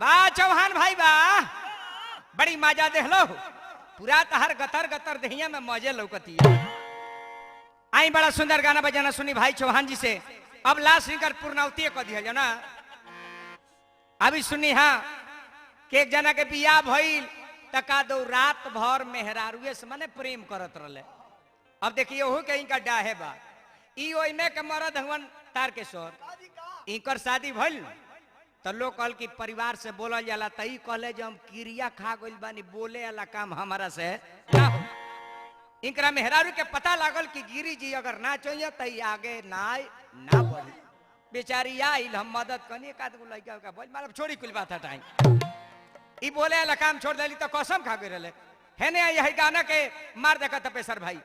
बा चौहान भाई बा, बड़ी मजा देहलो, पूरा तहर गतर गतर दहिया में मजे लौकती। आई बड़ा सुंदर गाना बजाना सुनी भाई चौहान जी से। अब लास्ट इनकर पूर्णावती कह दिया जो ना। अभी सुनी हाँ कि एक जना के बियाह भइल त का दो रात भर मेहरारुए से माने प्रेम करत रहले। अब देखिए ओहू के इनका डाहे बा, ई ओइमे के मरद हवन तारकेश्वर, इनकर शादी भइल तो लोग कहल कि परिवार से बोलल जाला, त ई कहले जे हम क्रिया खा गइल बानी, बोले वाला काम हमारा से ना हो। इनकरा मेहरारू के पता लागल कि गिरी जी अगर ना चाहिए त ई आगे ना ना बढ़ी। बेचारी आइल, हम मदद कनी, एक आध गो लड़का का बोल मतलब छोड़ी कुल बात हटाई, ई बोले वाला काम छोड़ देली तो कसम खा गइल रहले। हेने यही गाना के मार देखा तपेसर भाई।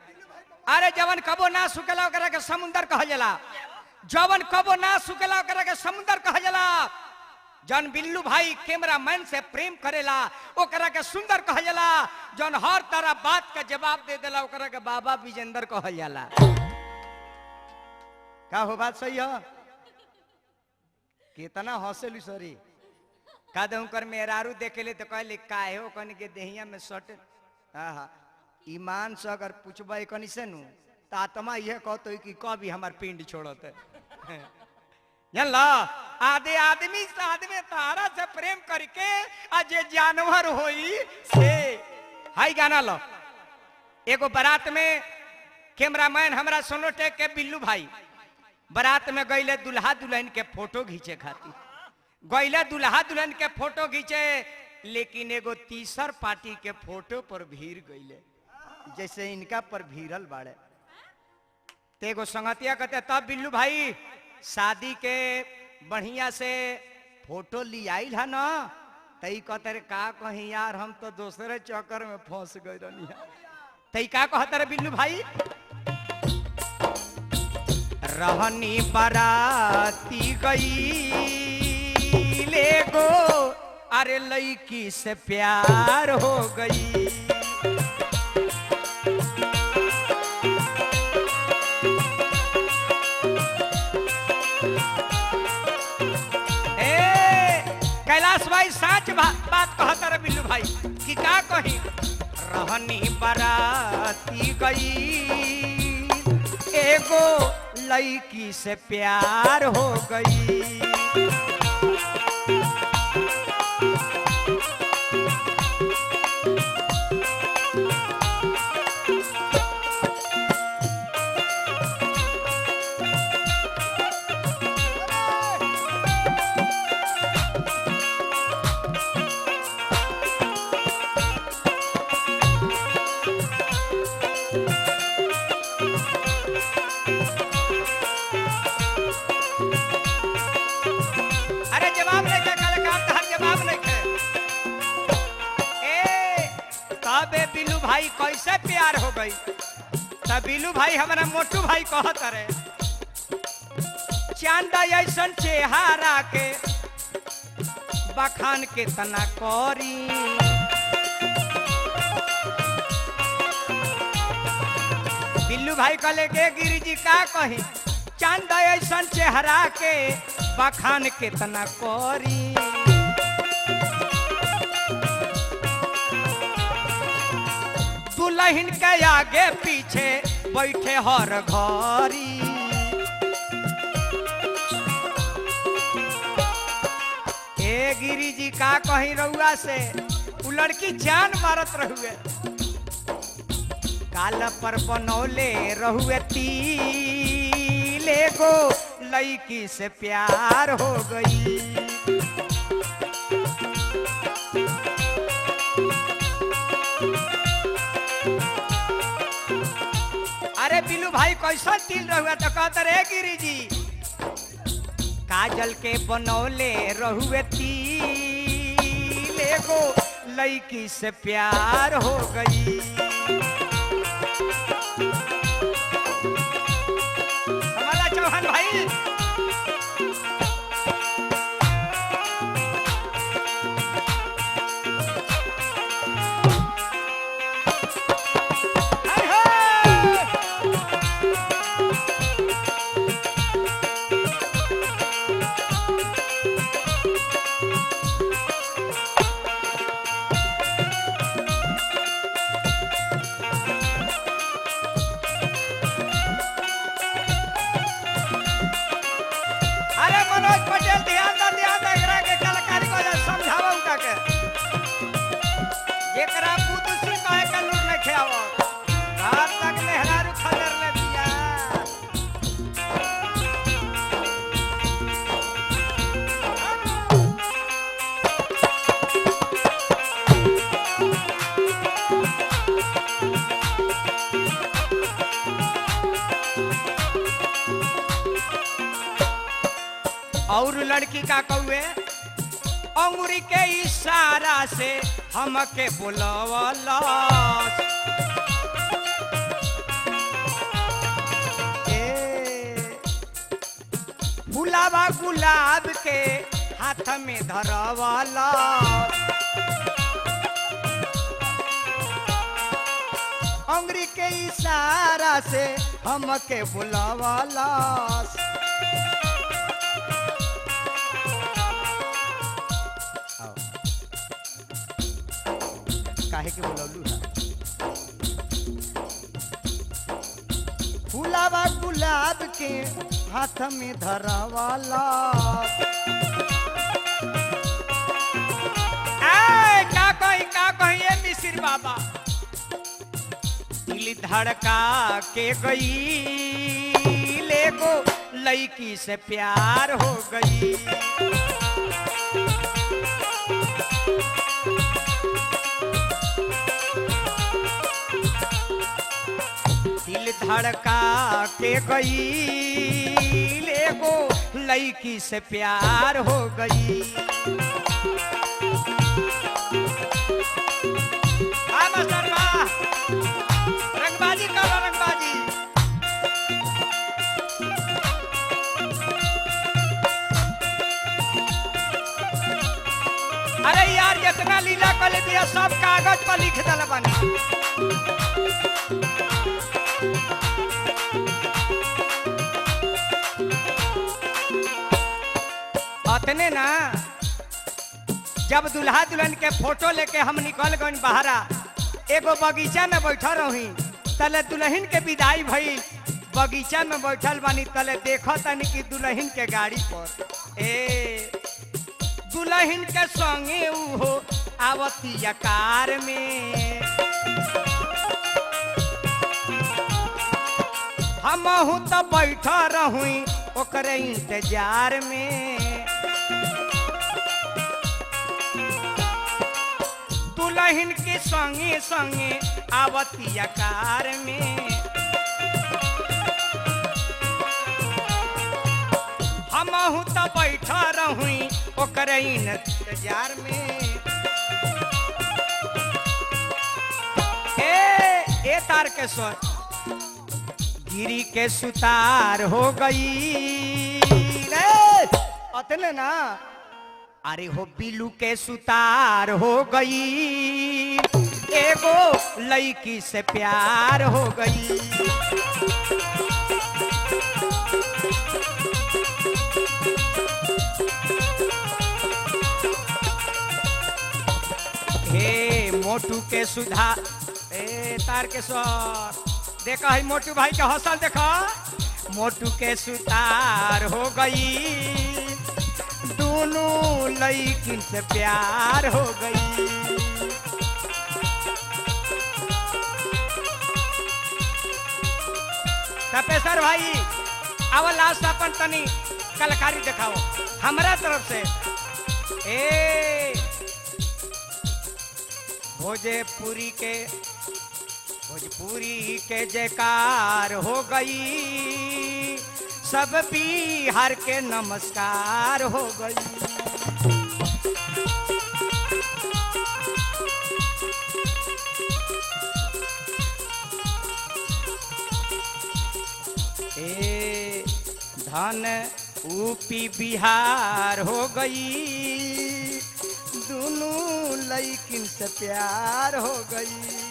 अरे जवन कबो ना सुकेला ओकरा के समुंदर कहल जाला, जवन कबो ना सुकेला ओकरा के समुंदर कहल जाला। जन बिल्लू भाई कैमरामैन से प्रेम करेला ओकरा के सुंदर कहल जाला, जन हर तरह बात के जवाब दे देला ओकरा के बाबा विजेंद्र कहल जाला। का हो बात सही है? कितना हंसेलू सरी का दे कर मेहरारू देखेले तो कहले काहे हो कन के देहिया में सट। हाँ हाँ, ईमान से अगर पूछबे कनी से नु त आत्मा यह कहतो कि कभी हमार पिंड छोड़त है। जानला आधे आदमी से आदमी तारा से प्रेम करके आज जानवर होई से। हाई गाना लो। एगो बारात में कैमरामैन हमरा सोनोटेक के बिल्लू भाई बारात में गईले दुल्हा दुल्हन के फोटो घींचे खातिर, गईले दुल्हा दुल्हन के फोटो घींचे, लेकिन एगो तीसर पार्टी के फोटो पर भीड़ गईले, जैसे इनका पर भीड़ल बाड़े। ते एगो संगतिया कहते तब बिल्लू भाई शादी के बढ़िया से फोटो ली आइल है ना, तई कहते रे का कहीं यार हम तो दूसरे चक्कर में फंस गए रही। तई का कहते रे बिल्लू भाई, रहनी बाराती गई ले गो अरे लड़की से प्यार हो गई। कैलाश भाई साच बात कहता रे बिल्लू भाई कि का कही, रहनी बाराती गई एगो लड़की से प्यार हो गई। अरे जवाब नहीं खे, कलाकार तहर जवाब नहीं खे। ए तबे बिल्लू भाई कैसे प्यार हो गई, तब बिल्लू भाई हमारा मोटू भाई कहत रे चांदा ऐसन चेहरा के बखान के तना करी, बिल्लू भाई कहले के गिरिजी का कही, चांद ऐसन चेहरा के बखान के तना करी। दुल्हन के आगे पीछे बैठे हर घरी, ए गिरिजी का कहीं रउआ से उ लड़की जान मारत रहुए, काल पर बनौले रहुए तीले गो लड़की से प्यार हो गई। अरे बिल्लू भाई कैसा तिल रहुआ, तो कहते रे गिरिजी काजल के बनौले रहुए तीले गो लड़की से प्यार हो गई। कमला चौहान भाई हाय हाय। और लड़की का कौए अंगुरी के इशारा से हमके बुलवला। ए फुलावा गुलाब के हाथ में धरवला। अंगुरी के इशारा से हमके बुलवला। काहे के बुलौलू है? फुलावा गुलाब के हाथ में धरवाला। ए का कही ए मिसिर बाबा, दिल धड़का के गई ले गो लड़की से प्यार हो गई। दिल धड़का के गई ले गो लड़की से प्यार हो गई। हाँ मास्टर वाह, रंगबाजी करो रंगबाजी। अरे यार जितना लीला कर दिया सब कागज पर लिख दल बनी। अतने ना जब दुल्हा दुल्हन के फोटो लेके हम निकल गए बहरा, एगो बगीचा में बैठल रही तले दुल्हन के विदाई भई। बगीचा में बैठल बानी तले देखो तनी कि दुल्हन के गाड़ी पर ए दुल्हन के संगे उहो आवतिया कार में। हमहू तो बैठल रही ओकरे इंतजार में। दुल्हन के संगे संगे आवतिया कार में। हमहू तो बैठा रही ओकरे इंतजार में। ए ए तारकेश्वर गिरी के सुतार हो गई रे। अतने ना अरे हो बिलू के सुतार हो गई, एगो लड़की से प्यार हो गई। हे मोटू के सुधा ए तारकेश्वर देखा है मोटू भाई के हौसल देखा। मोटू के सुतार हो गई, दोनों लड़की से प्यार हो गई। तपेसर भाई अब लास्ट अपन तनी कलाकारी दिखाओ हमारा तरफ से। ए भोजपुरी के जयकार हो गई, सब बिहार के नमस्कार हो गई। ए धन यूपी बिहार हो गई, दोनों लड़किन से प्यार हो गई।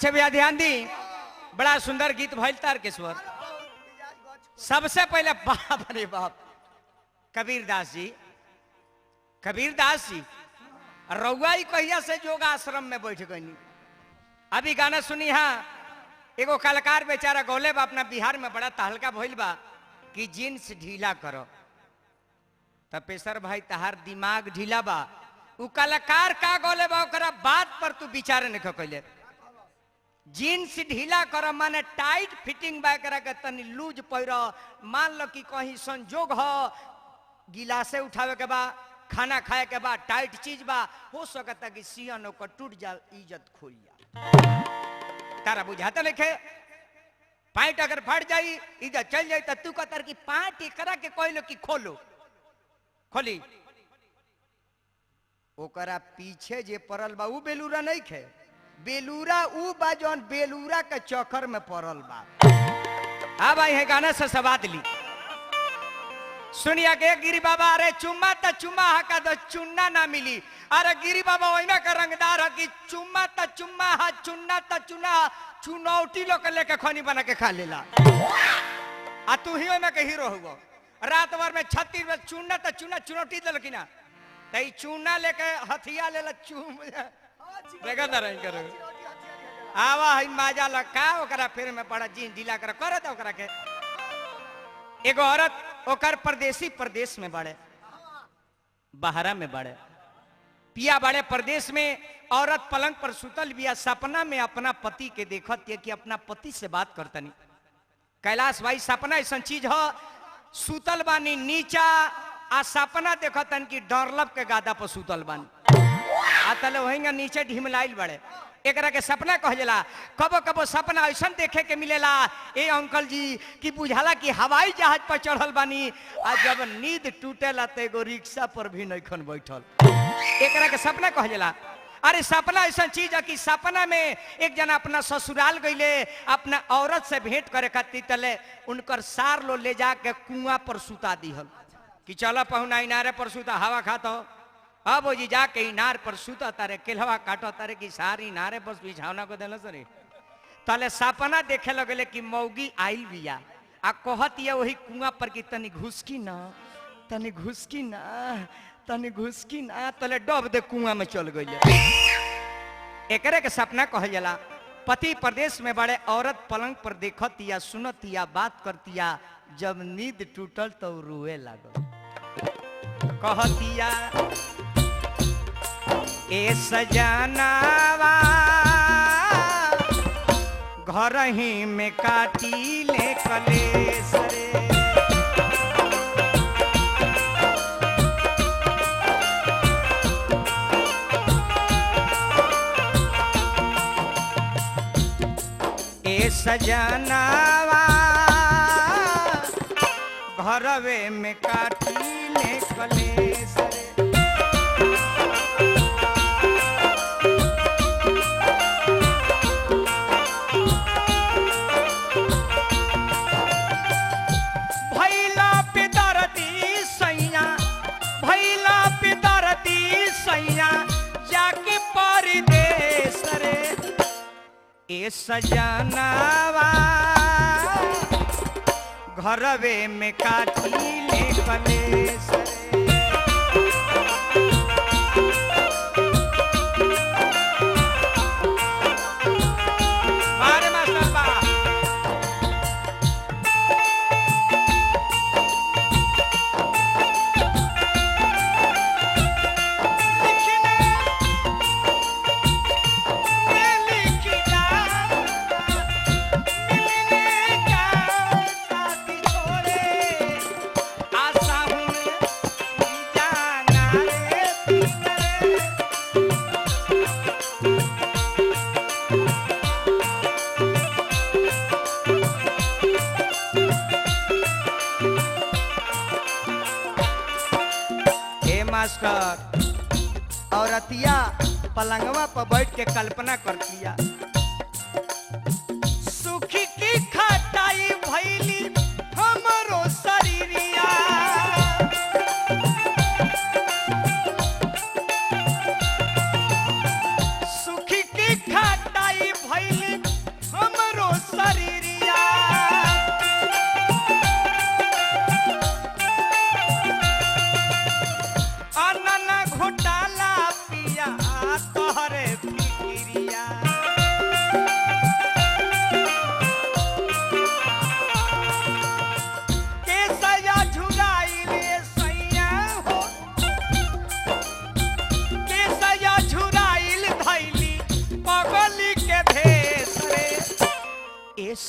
अच्छा भैया ध्यान दी, बड़ा सुंदर गीत भइल तारकेश्वर। सबसे पहले बाप रे बाप कबीरदास जी, कबीरदास जी रउआ ही कहिया से जोग आश्रम में बैठ गई। अभी गाना सुनी हा, एगो कलाकार बेचारा गौले बा अपना बिहार में बड़ा तहलका भइल बा कि जींस ढीला करो। तपेसर भाई तहार दिमाग ढीला बा, उ कलाकार का गौले बा ओकरा बात पर तू विचार नहीं कैले। जींस ढीला कर माने टाइट फिटिंग बा करा के तनी लूज पहिर, मान लो कि कहीं संजोग हो गिलासे उठावे के बा, खाना खाए के बा, टाइट चीज बा, हो सकता कि सियन ओकर टूट जा, इज्जत खोल जा। तारा बुझाता लिखे पाइट अगर फट जाई इज्जत चल जाई, त तू कहतर कि पाइट एकरा के कहलो कि खोलो खोली। ओकरा पीछे जे पड़ल बा उ बेलूरा नहीं खे, बेलूरा उ बा जौन बेलूरा के चक्कर में पड़ल बा। अब आई है गाना से सवाद ली सुनिया के गिरी बाबा। अरे चुम्मा त चुम्मा हा का दो चुन्ना ना मिली। अरे गिरी बाबा ओइमा का रंगदार है कि चुम्मा त चुम्मा हा चुन्ना त चुना, चुनौती लोग के लेके खनी बना के खा लेला। आ तू ही ओइमा के हीरो हुआ। रात भर में 36 में चुन्ना त चुना चुनौती दिल की ना, तई चुन्ना लेके हथिया लेला चुम देखा ना रही करो आवा हई माजा लका ओकरा फिर में बड़ा जीन ढीला कर कर दे ओकरा के। एगो औरत ओकर परदेसी प्रदेश में बड़े, बहरा में बड़े, पिया बड़े प्रदेश में, औरत पलंग पर सुतल बिया, सपना में अपना पति के देखत है कि अपना पति से बात करतनी। कैलाश भाई सपना ऐसा चीज हो, सुतल बानी नीचा आ सपना देखतन कि डरलब के गादा पर सुतल बानी, आ तले वहीं नीचे ढिमलाइल बड़े। एकरा के सपना कह जाला। कबो कबो सपना ऐसा देखे के मिलेला ए अंकल जी कि बुझाला कि हवाई जहाज पर चढ़ल बानी, आ जब नींद टूटेला तो एगो रिक्शा पर भी नइखन बैठल। एकरा के सपना कह जाला। अरे सपना ऐसा चीज है कि सपना में एक जना अपना ससुराल गईले अपना औरत से भेंट करे खातिर, तले उनकर सार लो ले जाके कुआं पर सुता दिहल कि चल पहुना इनारे पर सुता हवा खाता हो। अब जी जाके इनार पर सुता तारे केलवा काटो तारे कि सारी इनारे पर बिछावना को देला सरे। तले सपना देखे लगले कि मौगी आइल बिया आ कहतिया वही कुआं पर कि तनी घुसकी ना, तनी घुसकी ना, तनी घुसकी ना, तले डब दे कुआं में चल गई। एकरे के सपना कहल जाला। पति प्रदेश में बड़े, औरत पलंग पर देखतिया सुनतिया बात करतिया, जब नींद टूटल तो रोए लागल। कहतिया ए सजनावा घर ही में काटी ले कलेस रे। ए सजनावा घरवे में काटी ले कलेस रे। जाके परदेस रे ए सजनावा घरवे में काटी ले कलेस रे। बारे मास्टर बा मास्टर औरतिया पलंगवा पर बैठ के कल्पना करतिया, सुखी की खटाई भैली हमरो शरीरिया, सुखी की खटाई भैली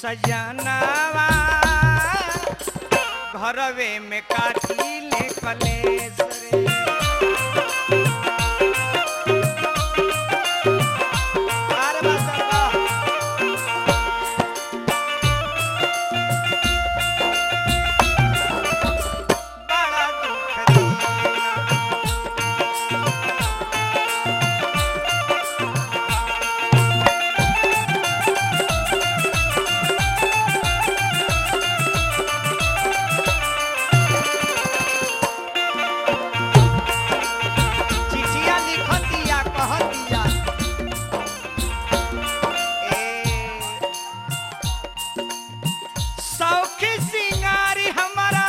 सजनावा घरवे में काटी ले कलेस रे। अरे मास्टर वाह। बड़ा दुख दिया। चिठिया लिखतिया कहतिया ए सौखी सिंगारी हमारा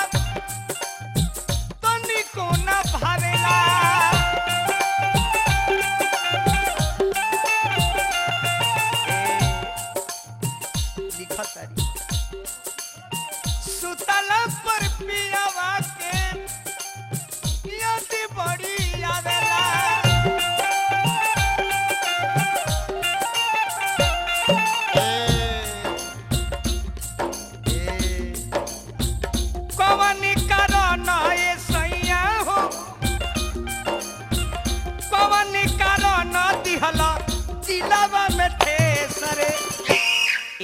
तनिको न भावेला। ए, लिखतारी सुतल पर पियावा के याद बड़ी आवेला। ए, ए, कवन कारण ए सैया हो, कवन कारण दिहला दिलवा में ठेसरे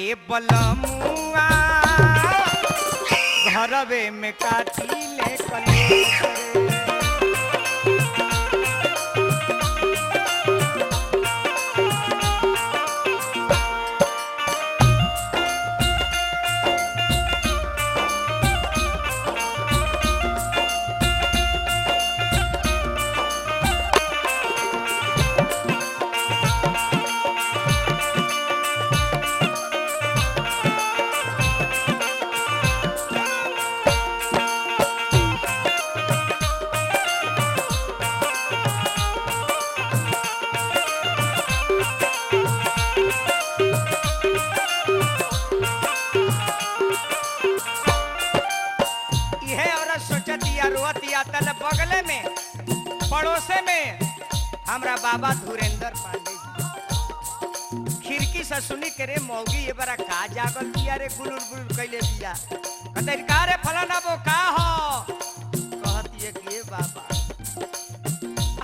ए बलमुआ घरवे में काटी ले कलेस रे। इहे औरत सोचतिया रोअतिया तल बगले में पड़ोसे में हमरा बाबा धुरेंद्र पांडे जी खिड़की से सुनी के रे मौगी ये बड़ा का जागल बिया रे गुलुर गुलुर कैले बिया। कहते का रे फलाना वो का हो, कहती है कि ए बाबा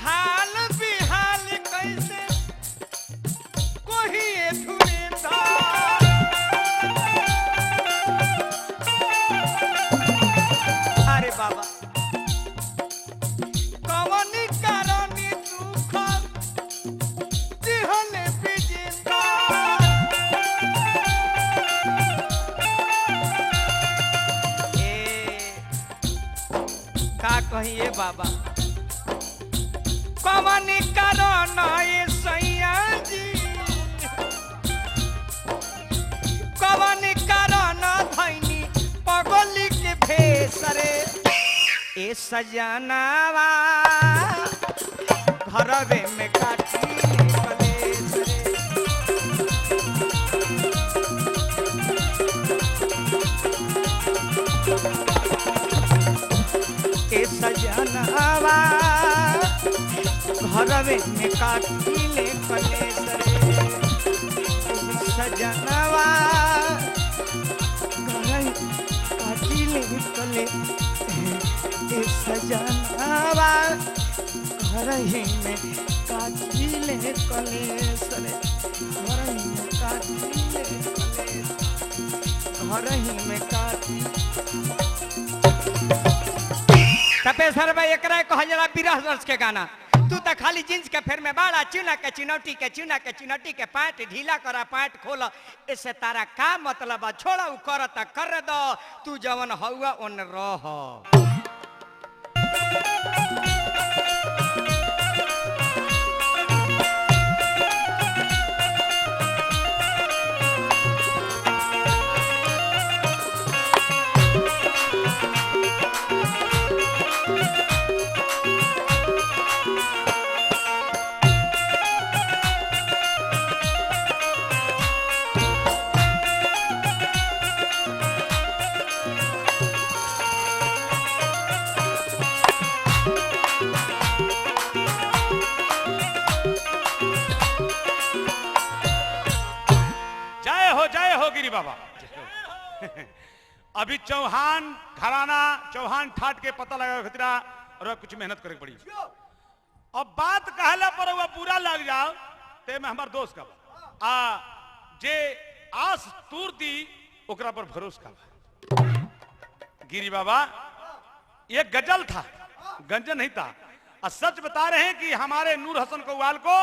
हाल बिहाल कैसे कोही ए धुरेंद्र। अरे बाबा कवन कारण दुख दिहले बिजिंदा। ए का कही ए बाबा कवन कारण ए सैया जी, कवन कारण धैनी पगली के भेसरे ए सजनावा घरवे में काटी कलेस रे। ए सजनावा घरवे में काटी ले कलेस रे। सजनावा घर काटी ले कले ए सजनावा घर ही में काटी ले कलेस रे। घर ही में काटी ले कलेस, घर ही में काटी। तपेश्वर भाई एकरा कहल जाला बिरह रस के गाना। तू त खाली जींस के फेर में बाड़ा, चुना के चिनौटी के चुना के चिनौटी के पैंट ढीला करा पैंट खोला, इससे तारा का मतलब बा? छोड़ा उ करत कर दो, तू जवन हउआ ओन रह। अभी चौहान घराना चौहान ठाट के पता लगा खतरा और कुछ मेहनत करे के पड़ी। अब बात कहला पर वह बुरा लग जाओ ते में हमार दोस्त का बा। आ जे आस तूर दी ओकरा पर भरोस का बा। गिरी बाबा ये गजल था, गंजन नहीं था। और सच बता रहे हैं कि हमारे नूर हसन कव्वाल को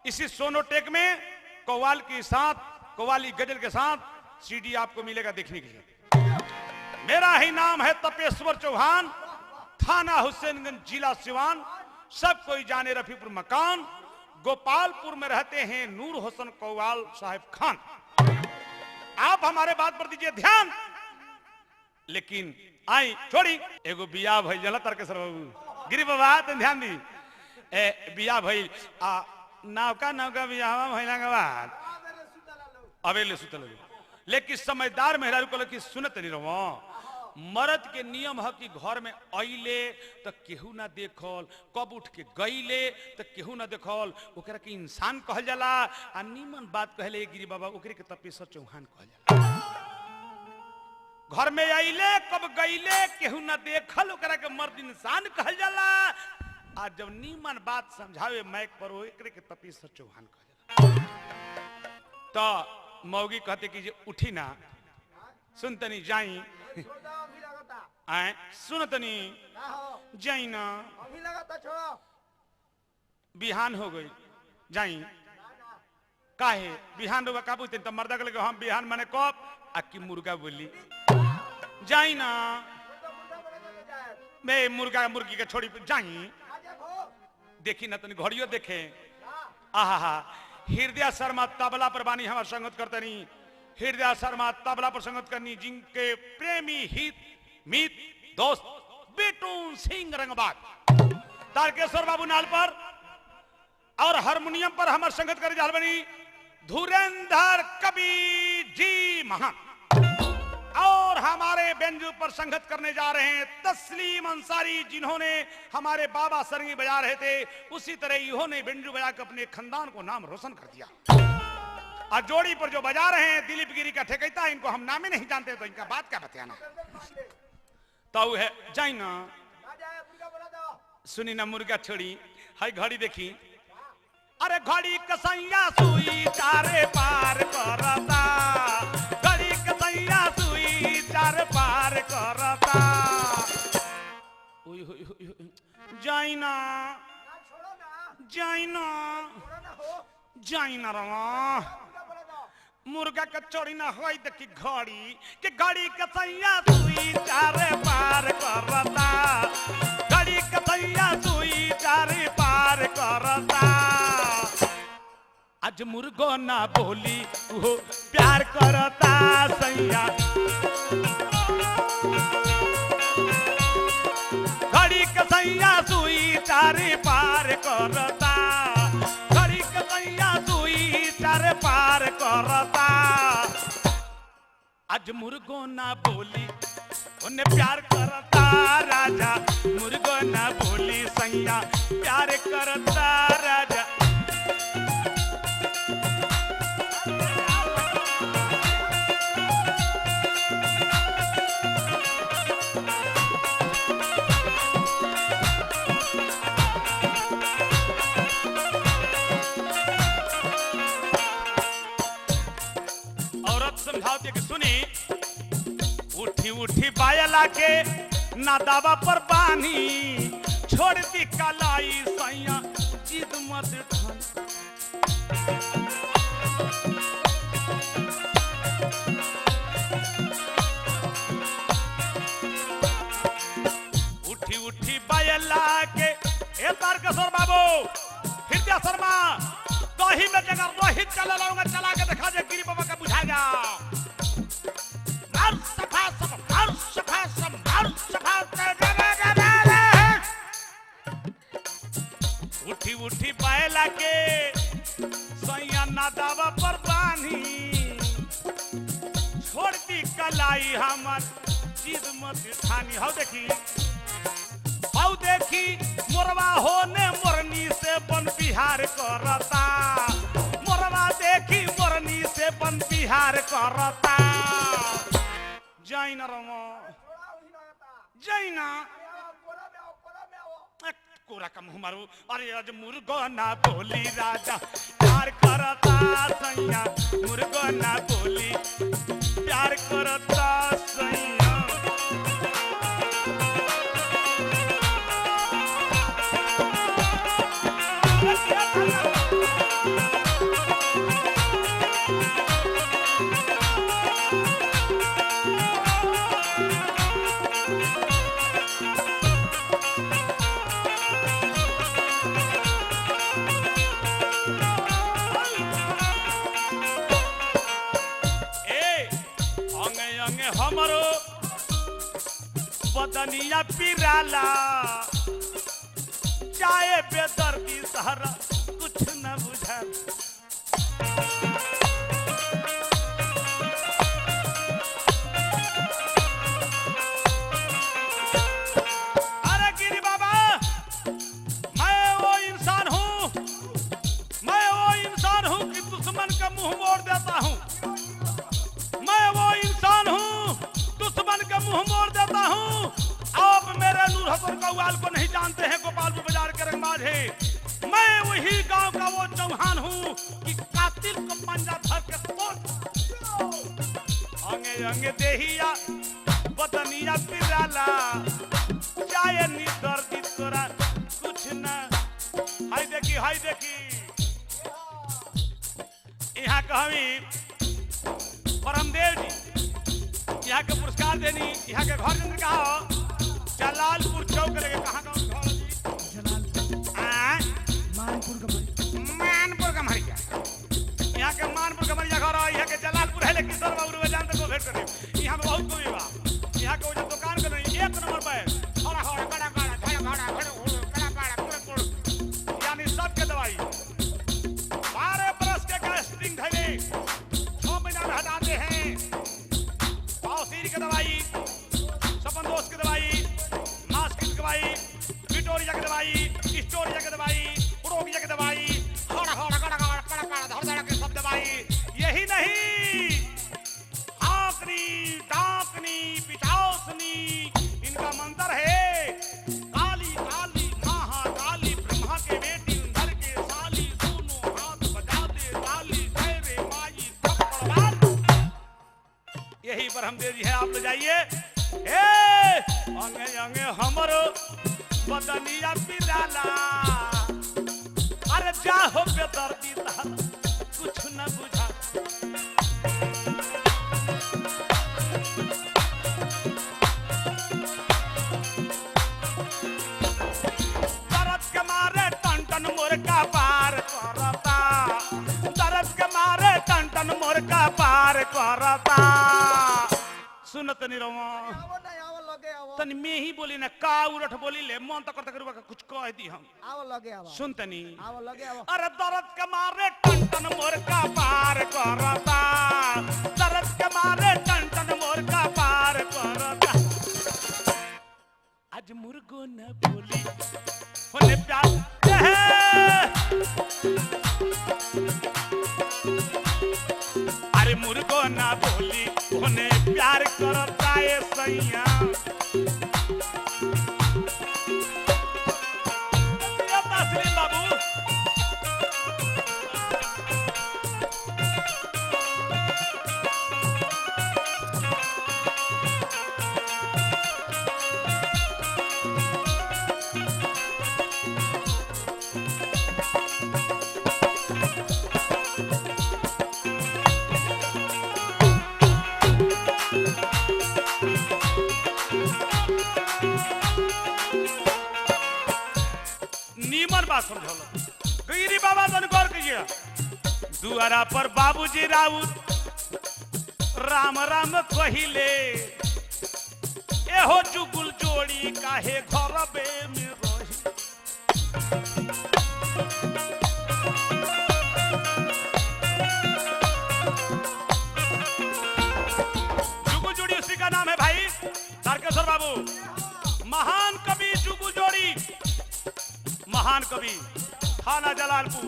इसी सोनोटेक में कव्वाल के साथ कव्वाली गजल के साथ सीडी आपको मिलेगा देखने के लिए। मेरा ही नाम है तपेश्वर चौहान, थाना हुसैनगंज, जिला सिवान, सब कोई जाने रफीपुर मकान, गोपालपुर में रहते हैं नूर हसन कव्वाल साहब खान। आप हमारे बात पर दीजिए ध्यान। लेकिन आई छोड़ी एगो बियाह भइल जला तारकेश्वर बाबू गिरी बाबा तन ध्यान दी। ए बियाह भइल आ नौका नौका बियाहवा भइला के बाद अबेले सुतल लोग। लेकिन समझदार मेहरारू कहल कि सुनत नहीं रहो, मर्द के नियम है कि घर में अइले तो केहू ना देखल, कब उठ के गईले तो केहू ना देखल, ओकरा के इंसान कहल जाला। आ नीमन बात कहले गिरी बाबा ओकरे के तपेश्वर चौहान कहल जाला। घर में अइले कब गईले केहू ना देखल, ओकरा के मर्द इंसान कहल जाला। आ जब नीमन बात समझावे माइक पर ओकरे के तपेश्वर चौहान कहल जाला। तो मौगी कहते कि जे उठी ना सुनतनी जाई आए सुनतनी जाई ना बिहान हो गई जाई काहे बिहान रोगा का पूछते तो मर्दा के हम बिहान माने कब आ की मुर्गा बोली जाई ना मैं मुर्गा मुर्गी के छोड़ी जाई देखी ना तनी घड़ियो देखे। आहा हा हृदय शर्मा तबला पर बानी हमार संगत करतनी, हृदय शर्मा तबला पर संगत करनी, जिनके प्रेमी हित मित दोस्त बिटून सिंह रंगबाग तारकेश्वर बाबू नाल पर और हारमोनियम पर हमार संगत करे जाल बनी धुरंधर कवि जी महान। और हमारे बेंजू पर संगत करने जा रहे हैं तस्लीम अंसारी, जिन्होंने हमारे बाबा सरंगी बजा रहे थे उसी तरह इन्होंने बेंजू बजा के अपने खानदान को नाम रोशन कर दिया। और जोड़ी पर जो बजा रहे हैं दिलीप गिरी का ठेकैता, इनको हम नाम ही नहीं जानते तो इनका बात क्या बताना। तो है जाई ना सुनी ना मुर्गा छोड़ी हाई घड़ी देखी। अरे घड़ी कसैया सुई चारे पार करता, घड़ी कसैया सुई चार पार करता। ओए होए होए जाई ना जाई ना जाई ना रवा मुर्गा के चोरी ना होई देखी घड़ी के घड़ी कसैया सुई चारे पार करता, घड़ी कसैया सुई चारे पार करता। आज मुर्गो ना बोली वो प्यार करता सैया, घड़ी कसैया सुई चारे पार करता, घड़ी कसैया सुई चारे पार करता। आज मुर्गो ना बोली उन्हें प्यार करता राजा, मुर्गो ना बोली सैया प्यार करता राजा। औरत समझाती कि सुनी उठी उठी बायला के ना दावा पर बानी, छोड़ दी कलाई सैया जिद मत ठान। उठी उठी बायला के ए तारकेश्वर बाबू हृदय शर्मा दही में जगह रोहित चला लाऊंगा, चला के दिखा दे गिरी बाबा का बुझा जा। उठी उठी पायला के सैया ना दावा पर बानी, छोड़ दी कलाई हमर जिद मत ठानी। हौ देखी हौ देखी मोरवा होने मोरनी से बन बिहार करता, मोरवा देखी मोरनी से बन बिहार करता। जाई ना रमो जाई ना कोरा का मुंह मारू। अरे आज मुर्गो ना बोली राजा प्यार करता सैया, मुर्गो ना बोली प्यार करता सैया। ए अंगे अंगे हमरो बदनिया पिराला, चाहे बेदर्दी सहारा कुछ न बुझा। अरे गिरी बाबा, मैं वो इंसान हूँ, मैं वो इंसान हूँ कि दुश्मन का मुंह मोड़ देता हूँ। मैं वो इंसान हूँ दुश्मन का मुंह मोड़ देता हूँ। आप मेरे नूर हसन कौआल को नहीं जानते हैं, गोपालपुर बाजार के रंगबाज है। मैं वही गांव का वो चौहान हूँ कि कातिल को पंजा धर के तोड़। अंगे अंगे देहिया बदनिया पिराला, चाहे नी दर्दी तोरा कुछ न। हाय देखी, हाय देखी, यहाँ कहवी परमदेव जी यहाँ के पुरस्कार देनी। यहाँ के घर जन कहा हो? जलालपुर चौक लगे। कहाँ का घर जी? आँ? मानपुर गमरिया। यहाँ के मानपुर गमरिया घर है। यहाँ के जलालपुर है, लेकिन सर बाबू रुपये जानते को भेंट करे। यहाँ में बहुत कोई बा। यहाँ के वो जो दुकान के नहीं एक नंबर पे हरा हरा कड़ा कड़ा घड़ा घड़ा घड़ा कड़ा कड़ा पूरा पूरा, यानी सबके दवाई। 12 बरस के गैस्ट्रिक धरे 6 महीना में हटाते हैं। बावसीर की दवाई, सपन दोष की दवाई, मास्क की दवाई, विटोरिया की दवाई, स्टोरिया की दवाई, उड़ोगिया की दवाई, हड़ा हड़ा कड़ा कड़ा कड़ा कड़ा धड़ धड़ के सब दवाई। यही नहीं, हाकनी डाकनी पिटाउसनी, इनका मंत्र है काली काली महाकाली, ब्रह्मा के बेटी उधर के साली, दोनों हाथ बजा दे ताली, जय रे माई थप्पड़ मार। यही ब्रह्मदेव जी है, आप ले जाइए। ए अंगे अंगे हमरो बदनिया पिराला, अरे जाहो बेदर्दी तहर कुछ न बुझा। दर्द के मारे टन टन मोर का पार करता, दर्द के मारे टन टन मोर का पार करता। सुनत नहीं रहो आवो ना, आवो लगे आवो। तनी में ही बोली ना का उलट बोली ले, मन तो करता करुआ कुछ कह दी हम। आवो लगे आवो। सुन तनी, आवो लगे आवो। अरे दर्द के मारे टन टन मोर का पार करता, दर्द के मारे टन टन मोर का पार करता। आज मुर्गो न बोली होने प्यार है। अरे मुर्गो ना बोली होने प्यार करता है सैया। ये तस्लीम बाबू, नीमन बात समझल गिरी बाबा तन गौर कीजिए। दुआरा पर बाबूजी राउत राम राम कहिले, एहो चुगुल जोड़ी काहे घरबे में रही। जुगुल जोड़ी उसी का नाम है भाई तारकेश्वर बाबू, महान कवि जुगुल जोड़ी, महान कवि, थाना जलालपुर।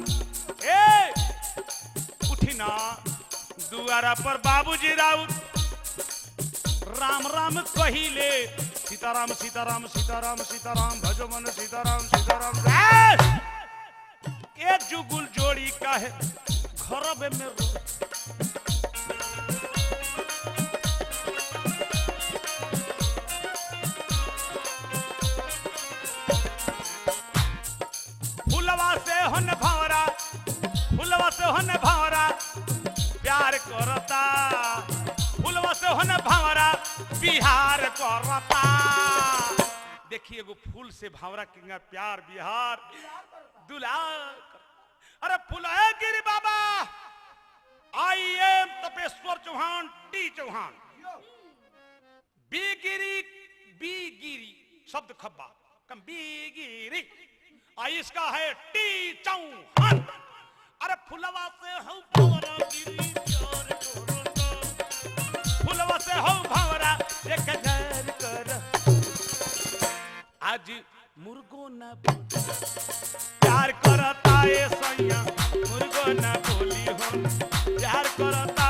ए उठी ना दुआरा पर बाबूजी राउत राम राम कहिले सीताराम सीताराम सीताराम सीताराम भजो मन सीताराम सीताराम। ए जुगुल जोड़ी काहे घरबे में रो। फुलवा से हन भावरा, फुलवा से हन भावरा प्यार करता, फुलवा से हन भावरा बिहार करता। देखिए एगो फूल से भावरा किंगा प्यार बिहार दुलार। अरे फूल है Giri Baba, I am Tapeshwar Chauhan T Chauhan B Giri, B Giri शब्द खब्बा कम बी गिरी, आ इसका है टी चौहान। अरे फुलवा से हो भंवरा गिरी प्यार करता, फुलवा से हो भंवरा एक घर कर। आज मुर्गो न प्यार करता ए सैया, मुर्गो न बोली हो प्यार करता।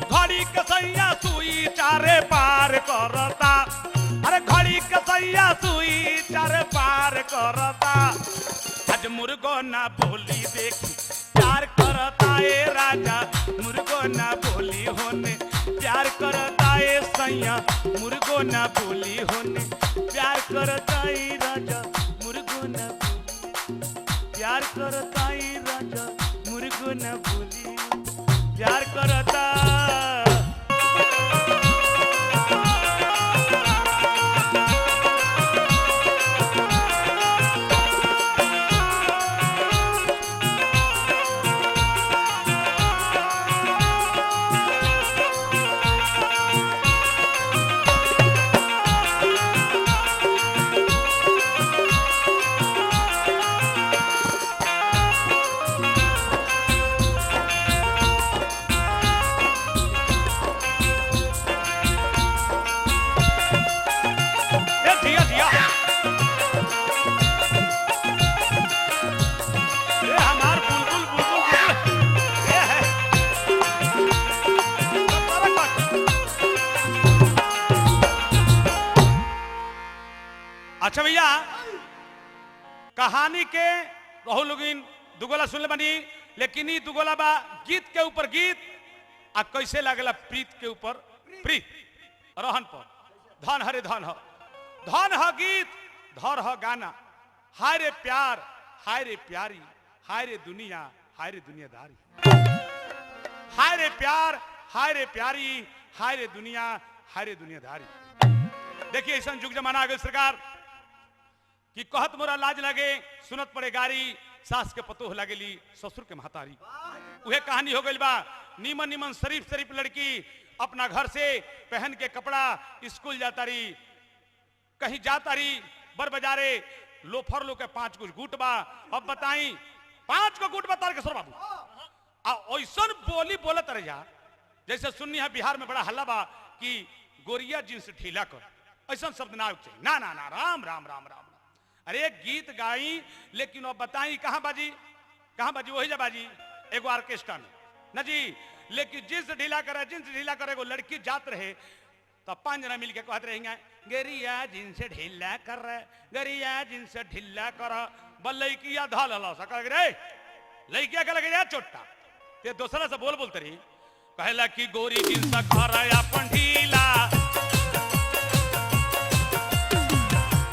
घड़ी कसैया सुई चारे पार करता, अरे घड़ी कसैया सुई चारे पार करता। आज मुर्गो ना बोली देखी प्यार करता ए राजा, मुर्गो ना बोली होने प्यार करता ए सैया, मुर्गो ना बोली होने प्यार करता ए राजा, मुर्गो ना बोली प्यार करता ए राजा, मुर्गो ना बोली प्यार करता। ए जिया जिया, ए हमार बुलबुल बुलबुल बुलबुल ए है। अच्छा भैया, कहानी के रहु लोगिन दुगोला सुनले बानी, लेकिन ई दुगोला बा गीत के ऊपर गीत, आ कैसे लागेला प्रीत के ऊपर प्रीत रहन पर धन हरे धन ह, धन ह गीत धर ह गाना। हाय रे प्यार, हाय रे प्यारी, हाय रे दुनिया, हाय रे दुनियादारी। हाय रे प्यार, हाय रे प्यारी, हाय रे दुनिया, हाय रे दुनियादारी। देखिए ऐसा जुग जमाना आ गई सरकार कि कहत मोरा लाज लगे सुनत पड़े गारी, सास के पतोह लगेली ससुर के महतारी। उहे कहानी हो गई बा। नीमन नीमन शरीफ शरीफ लड़की अपना घर से पहन के कपड़ा स्कूल जाता रही, कहीं जाता रही बर बाजारे, लोफर लो के 5 गो गुट बा। अब बताई 5 गो गुट बा तारकेश्वर बाबू, आ ऐसन बोली बोलत रहे यार, जैसे सुननी है बिहार में बड़ा हल्ला बा कि गोरिया जींस ढीला कर, ऐसा शब्द ना चाहिए। ना ना ना, राम राम राम राम। अरे गीत गाई, लेकिन अब बताई कहाँ बाजी, कहाँ बाजी? वही जा बाजी एगो ऑर्केस्ट्रा में न जी, लेकिन जींस ढीला करे, जींस ढीला करे। एगो लड़की जात रहे तो 5 जना मिल के कहते रहेंगे गरिया जींस ढीला कर, गरिया जींस ढीला कर। बलैकिया धल हल रे लड़किया के लगे चोटा ते दोसरा से बोल बोलते रही, कहला कि गोरी जींस कर अपन ढीला,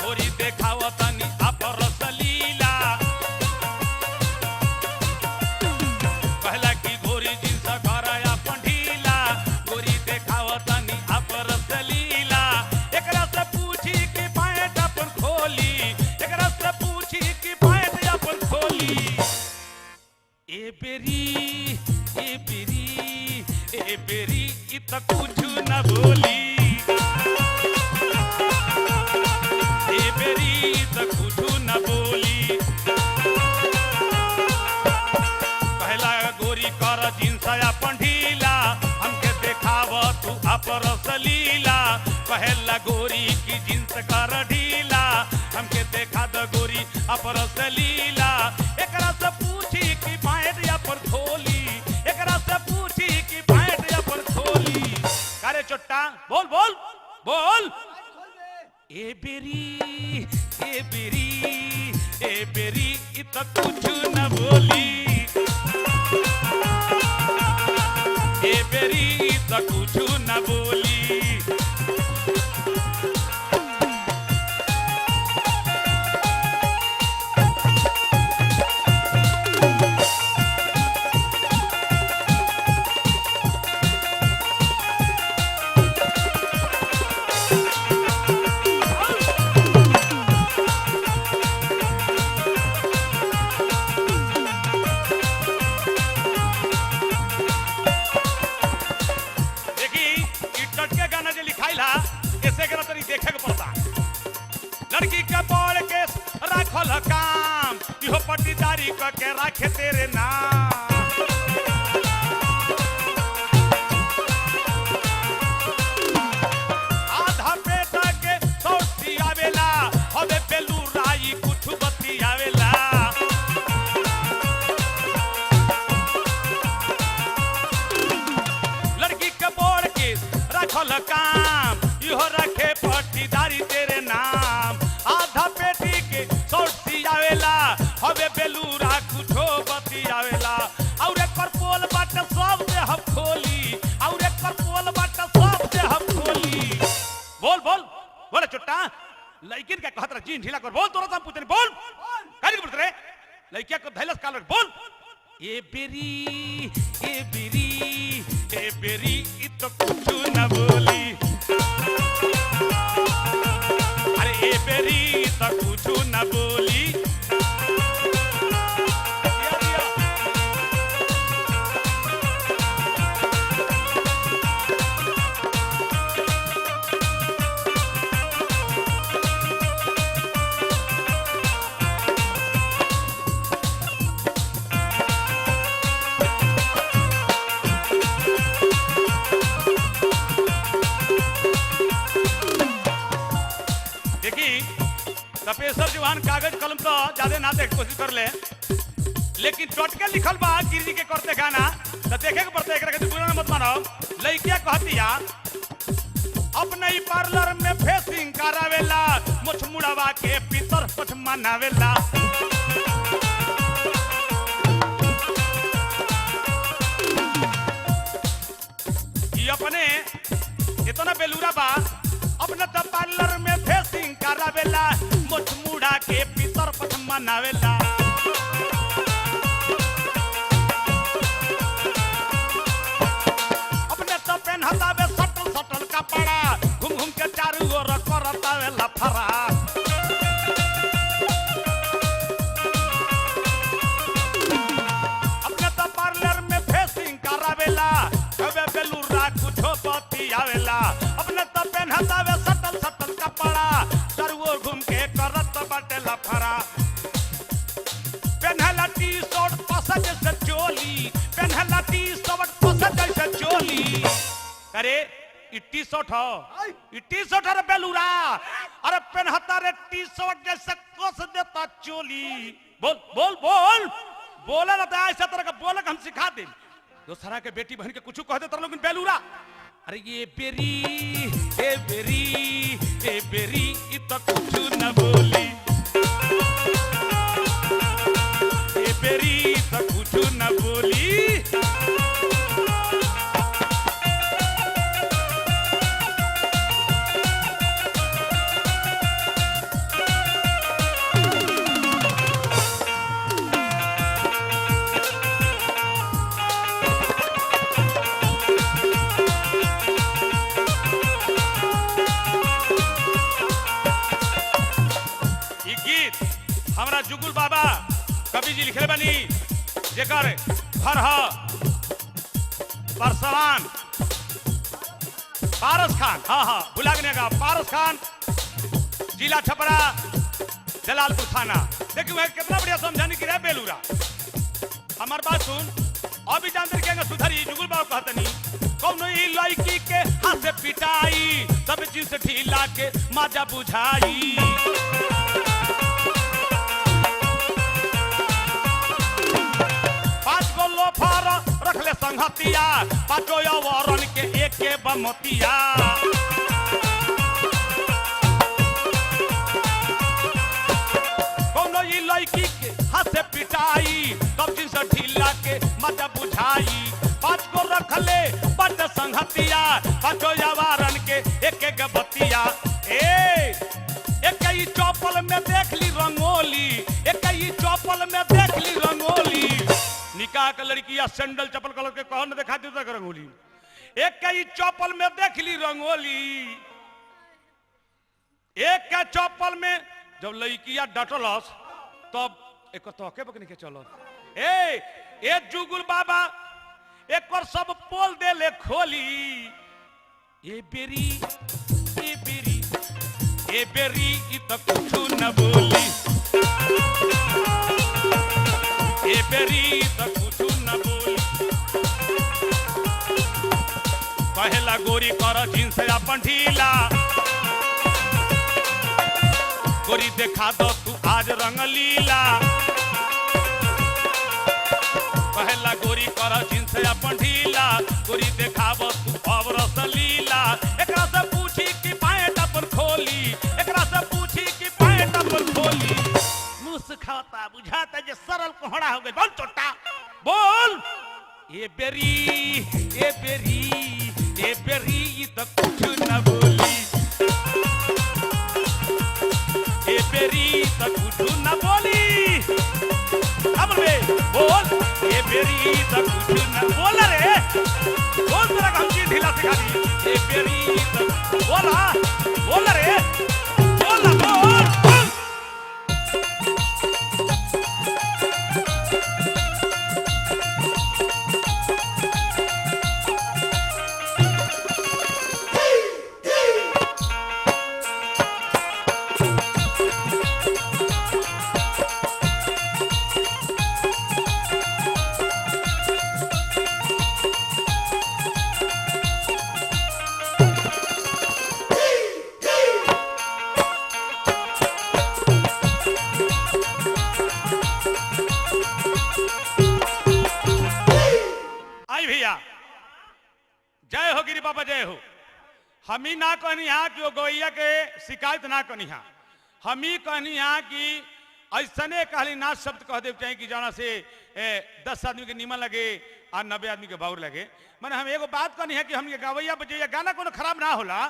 गोरी देखाव तनी अपर सलीला। कहला कि गोरी जींस कर अपन ढीला, गोरी देखाव तनी अपर सलीला। एकरा से पूछी कि पैंट अपन खोली, एकरा से पूछी कि पैंट अपन खोली। ए बेरी, ए बेरी, ए बेरी इ त कुछ न बोली, ए बेरी इ त कुछ न बोली। कहला गोरी कर जींस अपन ढीला, हमके देखाव तू अपर सलीला। कहला गोरी की जींस कर ढीला, हमके देखा द गोरी अपर सलीला। एकरा से पूछी कि पैंट अपन खोली, एकरा से बोल बोल बोल। ए बेरी ए बेरी ए बेरी इ त कुछ न बोली, ए बेरी इ त कुछ न बोली। देखी इ टटके गाना जे लिखाइला ऐसे करा तनी देखे के पड़ता। लड़की के बोल के राखल काम, इहो पट्टीदारी क के राखे तेरे नाम। आधा पेटा के सौटी आवेला, हवे बेलूराई कुछ बत्ती आवेला। लड़की के बोल के रखल काम, इहो रखे पट्टीदारी तेरे नाम। आधा पेटी के सौटी आवेला, हवे बेलूरा कुछो बत्ती आवेला। और एकर पोल बाट सब दे हम खोली, और एकर पोल बाट सब दे हम खोली। बोल बोल बोले चुट्टा, लड़किन के कहत रह जीन ढीला कर बोल, तोरा से हम पूछनी बोल काहे के बोलत रे? लड़किया को धैलस कालर बोल। ए बेरी ए बेरी ए बेरी इ तो कुछ न बोली, अरे ए बेरी इ तो कुछ न बोली। दिया, दिया। देखी तपेश्वर जवान कागज कलम तो ज्यादा ना देख कोशिश कर ले, लेकिन टटके लिखल बा गिरजी के करते गाना तो देखे के पड़ते, एकरा के बुरा मत मानो। लइकिया कहतिया अपने ही पार्लर में फेसिंग करावेला, मुछ मुड़वा के पितर पठ मनावेला। ई अपने इतना बेलूरा बा, अपने तो पार्लर में फेसिंग करावेला, मुछ मुड़ा के पितर पठ मनावेला। अपने तो पेनहतावे सटल सटल कपड़ा, घूम घूम के चारू ओर करतावे लफड़ा। अपने तो पार्लर में फेसिंग करावेला, कबे बेलूरा कुछो बती आवेला। अपने तो पेनहतावे सटल सटल कपड़ा, चारू ओर घूम के करत बाटे लफड़ा। पेनहला टी शर्ट पसा जैसे चोली, पेनहला टी शर्ट पसा जैसे चोली। अरे इ टी शर्ट हो, इ टी शर्ट अरे बेलूरा, अरे पेनहता रे टी शर्ट जैसे कस देता चोली। बोल बोल बोल बोला ना तो ऐसा तरह का बोला हम सिखा दे। दोसरा के बेटी बहन के कुछ कह दे तरह, लेकिन बेलूरा अरे ये बेरी ए बेरी ए बेरी इ तो कुछ न बोली, ए बेरी इ तो कुछ न बोली। ई गीत हमरा जुगुल बाबा कवि जी लिखले बनी, जेकर घर ह परसवान पारस खान, हाँ हाँ भुला गए का पारस खान, जिला छपरा, जलालपुर थाना। देखिए वह कितना बढ़िया समझाने की रे बेलूरा। हमार बात सुन, अभी जानते के सुधरी जुगुल बाबा कहतनी कौन ई लड़की के हाथ से पिटाई, सब चीज से ढीला के माजा बुझाई। पांच गो लोफर रखले संगतिया, पांचों अवरन के एक एके बमतिया। कौनो ई लड़की के हाथ से पिटाई तब जींस ढीला के मजा बुझाई। पांच को रखले बट संगतिया, पांचो जवारन के एक एक बतिया। ए एक ही चौपल में देख ली रंगोली, एक ही चौपल में देख ली रंगोली। निकाह के लड़की सैंडल चप्पल कलर के कहन देखा दी तक रंगोली। एक ही चौपल में देख ली रंगोली, एक के चौपल में जब लड़किया डटलस तब एक तोके बकनी के चलो। ए ए जुगुल बाबा एक और सब पोल दे ले खोली। ए बेरी ए बेरी ए बेरी इ त कुछु न बोली, ए बेरी इ त कुछु न बोली। कहेला गोरी कर जींस अपन ढीला, गोरी देखा दो तू आज रंग लीला। कहेला गोरी कर जींस अपन ढीला, गोरी देखाब तू अब रस लीला। एकरा से पूछी कि पैंट अपन खोली, एकरा से पूछी कि पैंट अपन खोली। मुंह सुखाता बुझाता जे सरल कोहड़ा हो गई। बोल चोटा बोल। ए बेरी ए बेरी ए बेरी इ त कुछ न बोली, ए बेरी त कुछ न बोली। अब रे बोल ए बेरी त कुछ न बोल रे, बोल तेरा हम चीज ढीला सिखा दी। ए बेरी त बोला बोल रे बोल बोल बोल। आई भैया जय हो गिरी बाबा जय हो। हम ही ना कहनी हा कि वो गवैया के शिकायत ना कहनी हा, हम ही कहनी हा कि ऐसने कहली ना शब्द कह दे चाहे कि जाना से 10 आदमी के नीमन लगे और 90 आदमी के बाउर लगे। माने हम एगो बात कहनी है कि हम ये गवैया बजैया गाना कोनो खराब ना होला।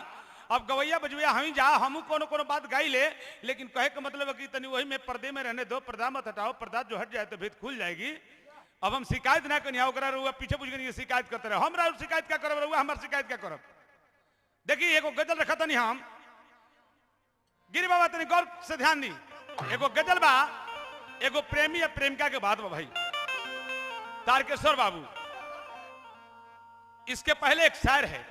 अब गवैया बजवैया हम ही जा हमू कोनो कोनो बात गाई ले, लेकिन कहे के मतलब है कि तनी वही में पर्दे में रहने दो, पर्दा मत हटाओ, पर्दा जो हट जाए तो भेद खुल जाएगी। अब हम शिकायत ना कनी ओकरा रुआ पीछे पूछ के शिकायत करते रहे, हमरा शिकायत क्या करब रुआ हमार शिकायत क्या करब। देखिए एगो गजल रखा तनी हम गिरी बाबा तनी गौर से ध्यान दी। एगो गजल बा एगो प्रेमी या प्रेमिका के बात बा भाई तारकेश्वर बाबू। इसके पहले एक शायर है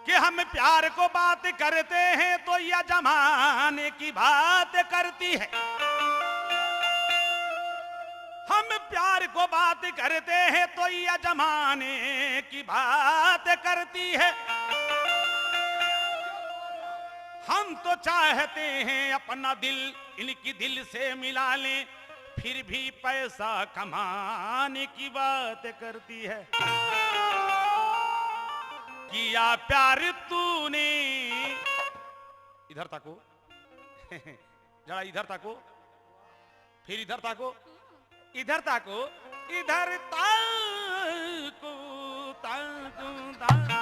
कि हम प्यार को बात करते हैं तो यह जमाने की बात करती है, हम प्यार को बात करते हैं तो यह जमाने की बात करती है। हम तो चाहते हैं अपना दिल इनकी दिल से मिला लें, फिर भी पैसा कमाने की बात करती है। किया प्यार तूने, इधर ताको जरा इधर ताको, फिर इधर ताको, इधर ताको, इधर ताको ताको ताको।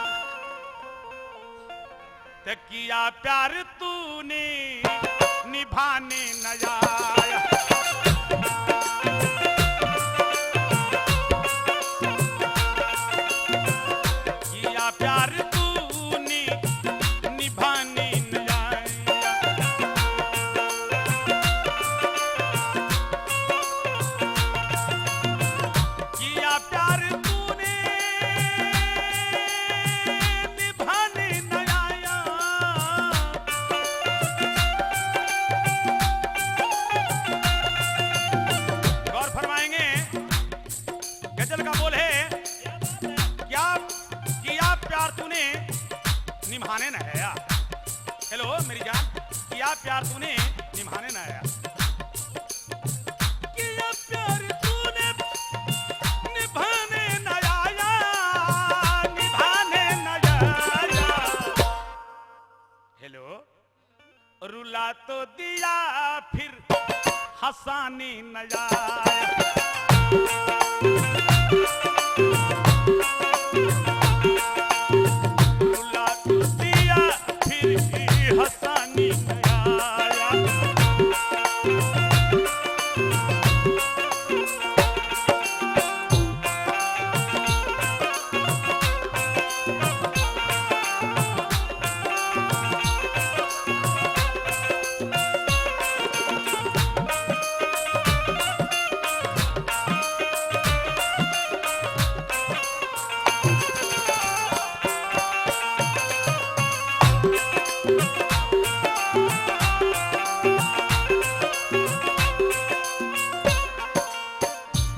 किया प्यार तूने निभाने न आया, किया प्यार तूने निभाने न आया। किया प्यार तूने निभाने न आया। गौर फरमाएंगे, गजल का बोल है क्या किया प्यार तूने निभाने न आया। हेलो मेरी जान, किया प्यार तूने निभाने न आया। किया प्यार तूने निभाने न आया, हंसानी न आया। रुला तो दिया फिर हंसानी न आया।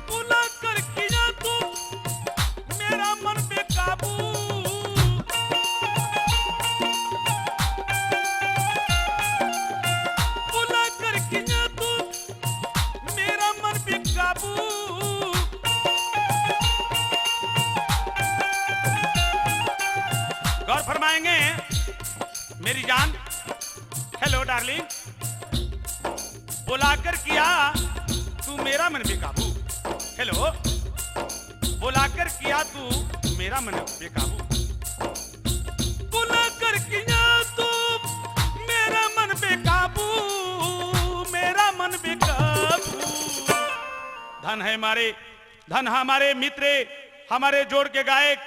बुला कर किया तू मेरा मन बेकाबू, बुला कर किया तू मेरा मन बेकाबू। गौर फरमाएंगे मेरी जान, हेलो डार्लिंग, बुलाकर किया तू मेरा मन बेकाबू। हेलो, बुलाकर किया तू मेरा मन बेकाबू, बुलाकर किया तू मेरा मन बेकाबू, मेरा मन बेकाबू। धन है हमारे, धन हमारे मित्र, हमारे जोड़ के गायक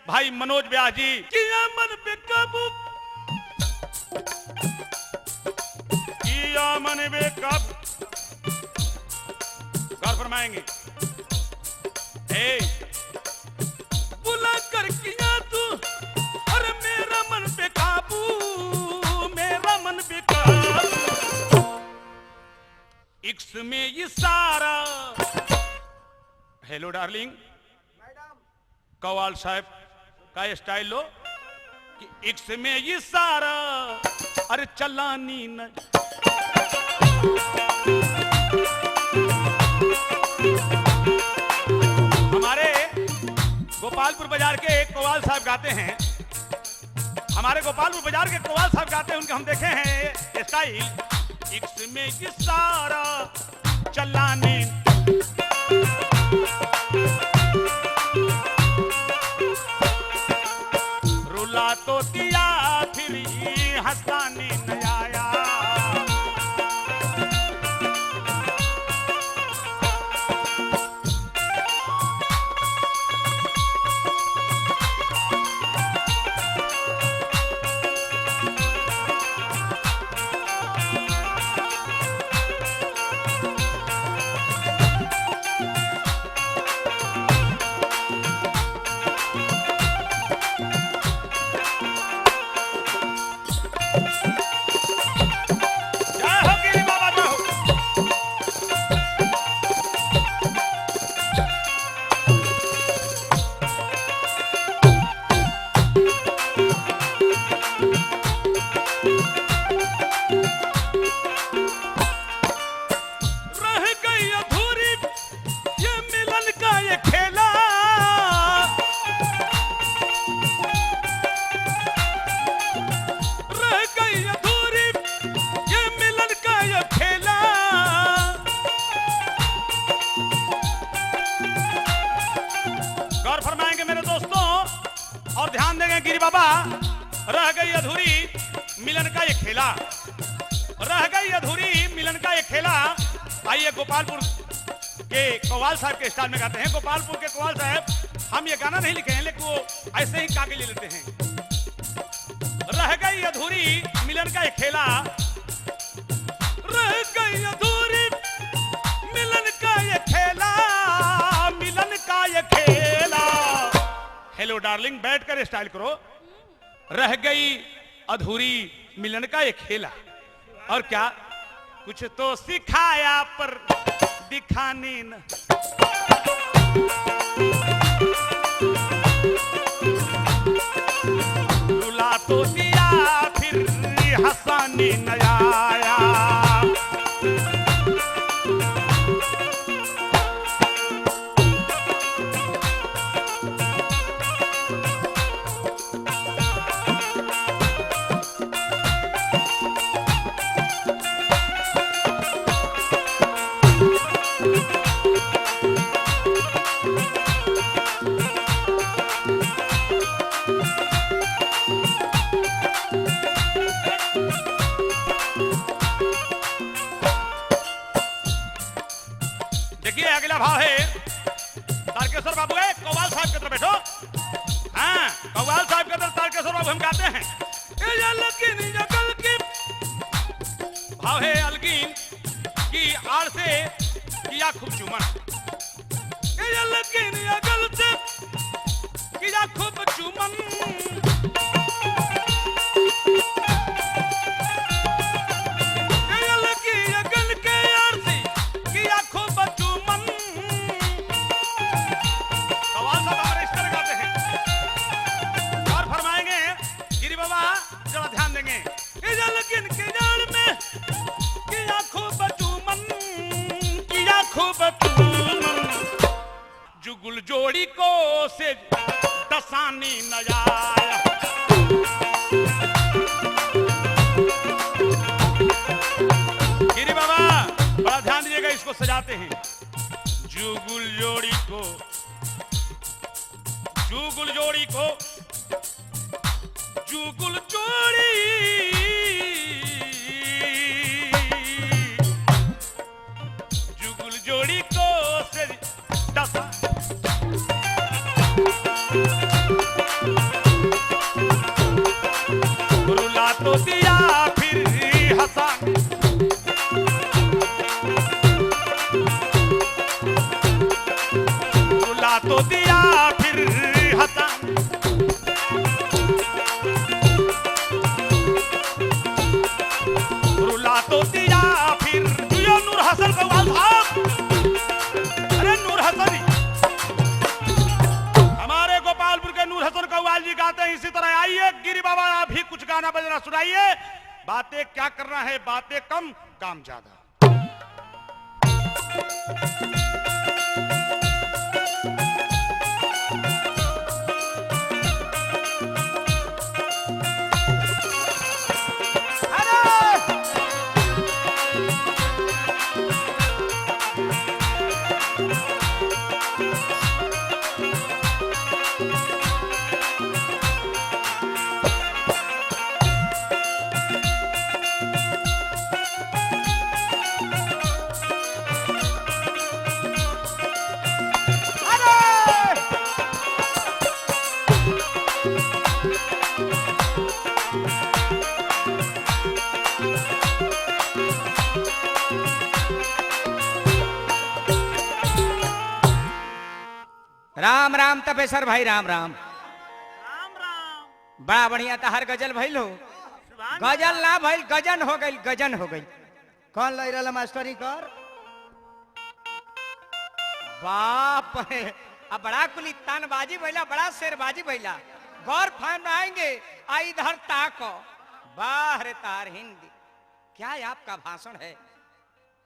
भाई मनोज व्यास जी। किया मन बेकाबू, किया मन बेकाबू। गौर फरमाएंगे, ए बुला कर किया तू अरे मेरा मन बेकाबू, मेरा मन बेकाबू। इश्क में ये सारा, हेलो डार्लिंग, कवाल साहब का स्टाइल लो कि इश्क में ये सारा अरे चलानी न। हमारे गोपालपुर बाजार के एक कवाल साहब गाते हैं, हमारे गोपालपुर बाजार के कवाल साहब गाते हैं, उनके हम देखे हैं स्टाइल। इश्क में ये सारा चलानी, रुला तो दिया फिर हंसाने न आया। जय हो गिरी बाबा, जय हो। रह गई अधूरी ये मिलन का ये खेला, रह गई अधूरी ये मिलन का ये खेला। गौर फरमाएंगे मेरे दोस्तों और ध्यान देंगे गिरी बाबा, रह गई अधूरी मिलन का ये खेला, रह गई अधूरी मिलन का ये खेला। आइए गोपालपुर के कवाल साहब के स्टाइल में गाते हैं। गोपालपुर के कवाल साहब हम ये गाना नहीं लिखे हैं, लेकिन वो ऐसे ही गा के ले लेते हैं। रह गई अधूरी मिलन का ये खेला, रह गई अधूरी मिलन का ये खेला, मिलन का ये खेला। हेलो डार्लिंग, बैठ कर स्टाइल करो। रह गई अधूरी मिलन का ये खेला, और क्या कुछ तो सिखाया पर दिखाने न। रुला तो दिया फिर हंसाने न आया। तारकेश्वर बाबू है, कव्वाल साहब के तरफ बैठो। हाँ, कव्वाल साहब के तरफ तारकेश्वर बाबू हम गाते हैं। ए अलगिन अगल की भाव है अलगिन की आड़ से किया खूब चुमन। ए अलगिन अगल से किया खूब चुमन। ए अलगिन अगल के आड़ से किया खूब चुमन। कव्वाल साहब हमारे इस तरह गाते हैं और फरमाएंगे, गिरी बाबा जरा ध्यान देंगे। ए अलगिन के जाल में किया खूब चुमन, किया खूब चुमन। जुगुल जोड़ी को से दसानी नजाया। गिरी बाबा बड़ा ध्यान दीजिएगा, इसको सजाते हैं। जुगुल जोड़ी को, जुगुल जोड़ी को, जुगुल जोड़ी, जुगुल जोड़ी को से दसा। रुला तो दिया फिर हंसा। रुला तो दिया फिर हंसा। रुला तो दिया फिर। यो नूर हसन कव्वाल साहब, अरे नूर हसन जी, हमारे गोपालपुर के नूर हसन कव्वाल जी गाते हैं इसी तरह। आइए गिरी बाबा आप भी कुछ गाना बजना सुनाइए। बातें क्या करना है, बातें कम काम ज्यादा। राम राम तपेश्वर भाई, राम राम। राम राम। बड़ा बढ़िया तहार गजल भइल हो। गजल ना भइल, गजन हो गइल, गजन हो गइल। कौन लग रहा मास्टरी कर? बाप रे, अब बड़ा कुली तानबाजी भइला, बड़ा शेरबाजी भइला। गौर फान आएंगे आ इधर ताको, बाह रे तार हिंदी। क्या आपका भाषण है?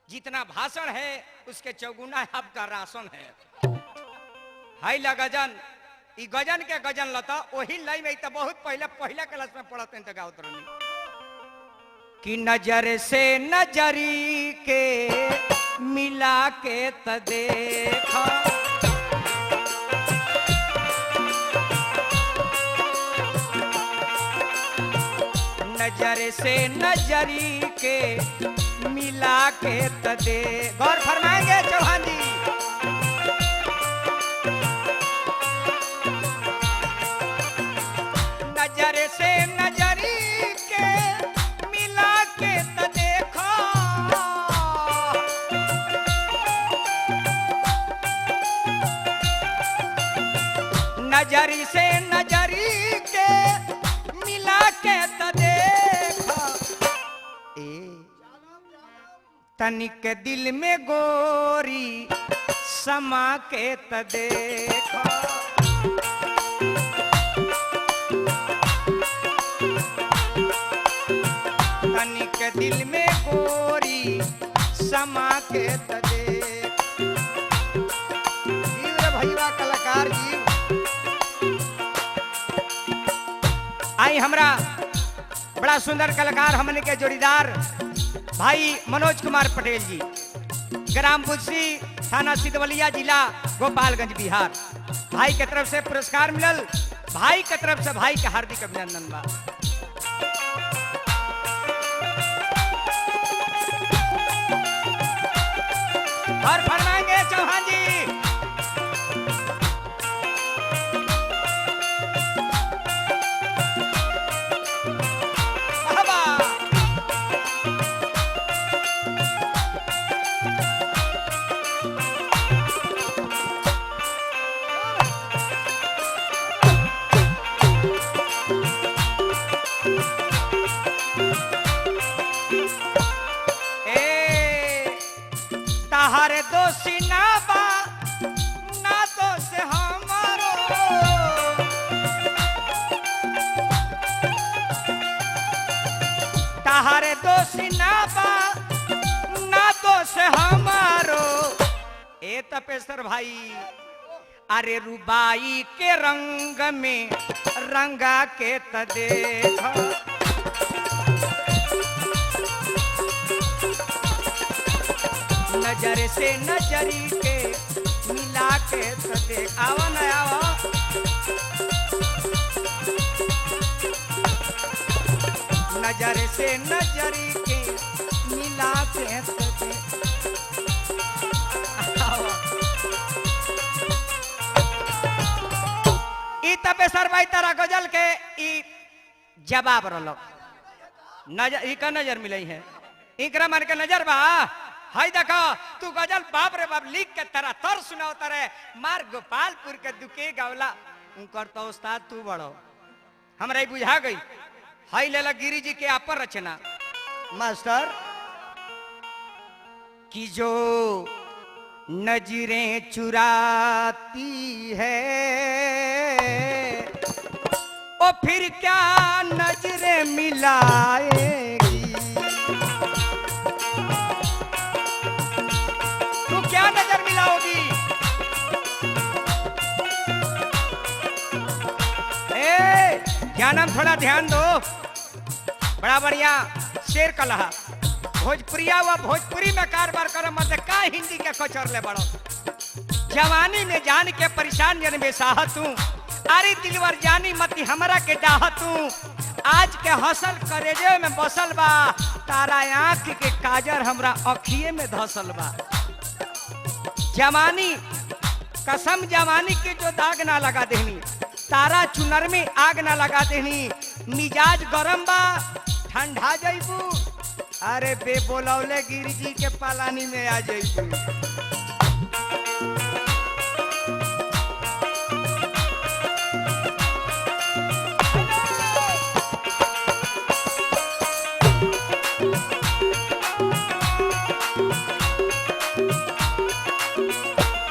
जितना भाषण है उसके चौगुना आपका राशन है। हाई ला गजन, ई गजन के गजन लता वही लई में तो बहुत पहले पहला क्लास में पढ़ते हैं तो गावत रहनी कि नजर से नजरी के मिला के त देखा, नजर से नजरी के मिला के त दे। गौर फरमाएंगे चौहान जी। नजर से नजरी के मिला के त देखो, नजरी से नजरी के मिला के त देखो। ए तनिक दिल में गोरी समा के त देखो। तनिक दिल में गोरी समा के त देख। जीव रे भैया कलाकार जीव। आई हमरा बड़ा सुंदर कलाकार हमने के जोड़ीदार भाई मनोज कुमार पटेल जी, ग्राम बुलसी, थाना सिद्धवलिया, जिला गोपालगंज, बिहार। भाई के तरफ से पुरस्कार मिलल, भाई के तरफ से भाई के हार्दिक अभिनंदन बा। और फरमाएंगे चौहान जी। ए तपेश्वर भाई, अरे रुबाई के रंग में रंगा के त देख, नजर से नजरी के मिला के त देख। आवा न आवा, नजर से नजरी के मिला के त देख। आवा। ई तपेश्वर भाई तारा गजल के ई जवाब रहलो। नजर ई का नजर मिलई है, इकरा मन के नजर बा। हाय देखो तू गजल बाप रे बाप लिख के तारा तर सुनाओ तारे मार गोपालपुर के दुके गावला उनकर तो उस्ताद तू बड़ो, हमरा ई बुझा गई। हाय लेला गिरी जी के आपन रचना मास्टर कि जो नजरें चुराती है ओ फिर क्या नजरें मिलाएगी, तू क्या नजर मिलाओगी? ए क्या नाम, थोड़ा ध्यान दो। बड़ा बढ़िया शेर कलहा भोजपुरिया व भोजपुरी में कारोबार करो मत का हिंदी के कचर ले बड़ो। जवानी में जान के परेशान जन बेसाहत हूँ, अरे दिलवर जानी मती हमरा के डाहत हूँ। आज के हसल करेजे में बसल बा, तारा आँख के काजर हमरा अखिए में धसल बा। जवानी कसम जवानी के जो दाग ना लगा देनी, तारा चुनर में आग ना लगा देनी। मिजाज गरम बा ठंडा जइबू, अरे बे बोलौले गिरजी के पालानी में आ जइबू।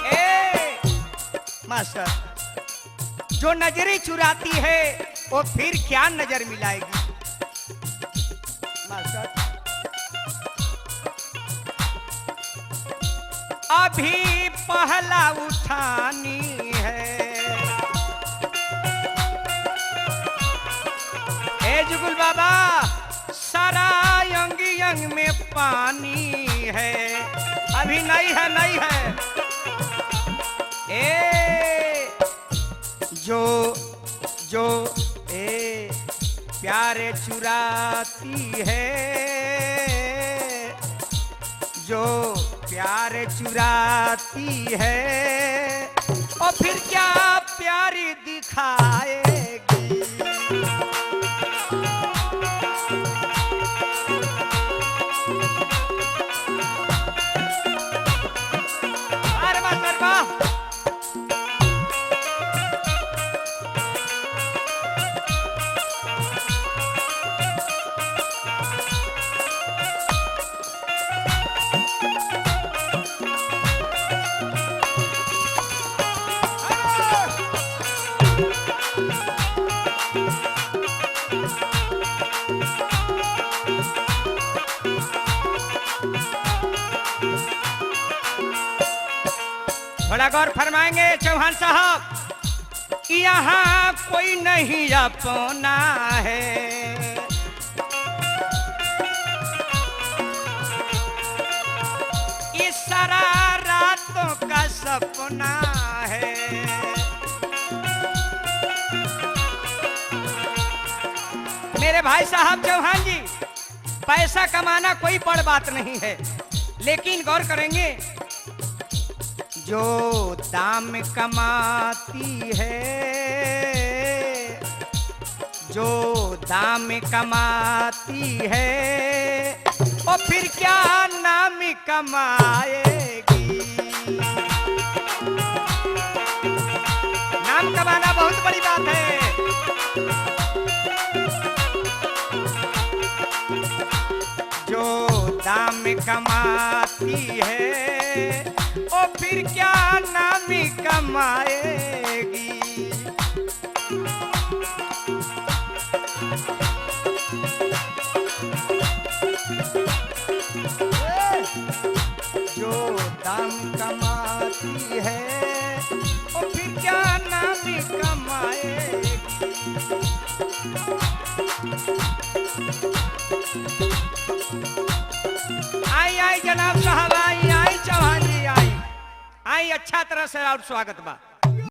ए मास्टर जो नजरें चुराती है वो फिर क्या नजर मिलाएगी? मास्टर अभी पहला उठानी है। ए जुगुल बाबा सारा अंग अंग में पानी है, अभी नहीं है नहीं है। ए जो जो ए प्यारे चुराती है, जो प्यार चुराती है और फिर क्या प्यारी दिखाएगी? अरे मास्टर वाह। थोड़ा गौर फरमाएंगे चौहान साहब, यहाँ कोई नहीं अपना है। इस सारा रातों का सपना है। मेरे भाई साहब चौहान जी, पैसा कमाना कोई बड़ बात नहीं है, लेकिन गौर करेंगे जो दाम कमाती है, जो दाम कमाती है और फिर क्या नाम कमाएगी? नाम कमाना बहुत बड़ी बात है। जो दाम कमाती है ओ फिर क्या नाम कमाएगी? जो दाम कमाती आई आई जनाब साहब, आई आई चौहान जी, आई आई, अच्छा तरह से और स्वागत बा।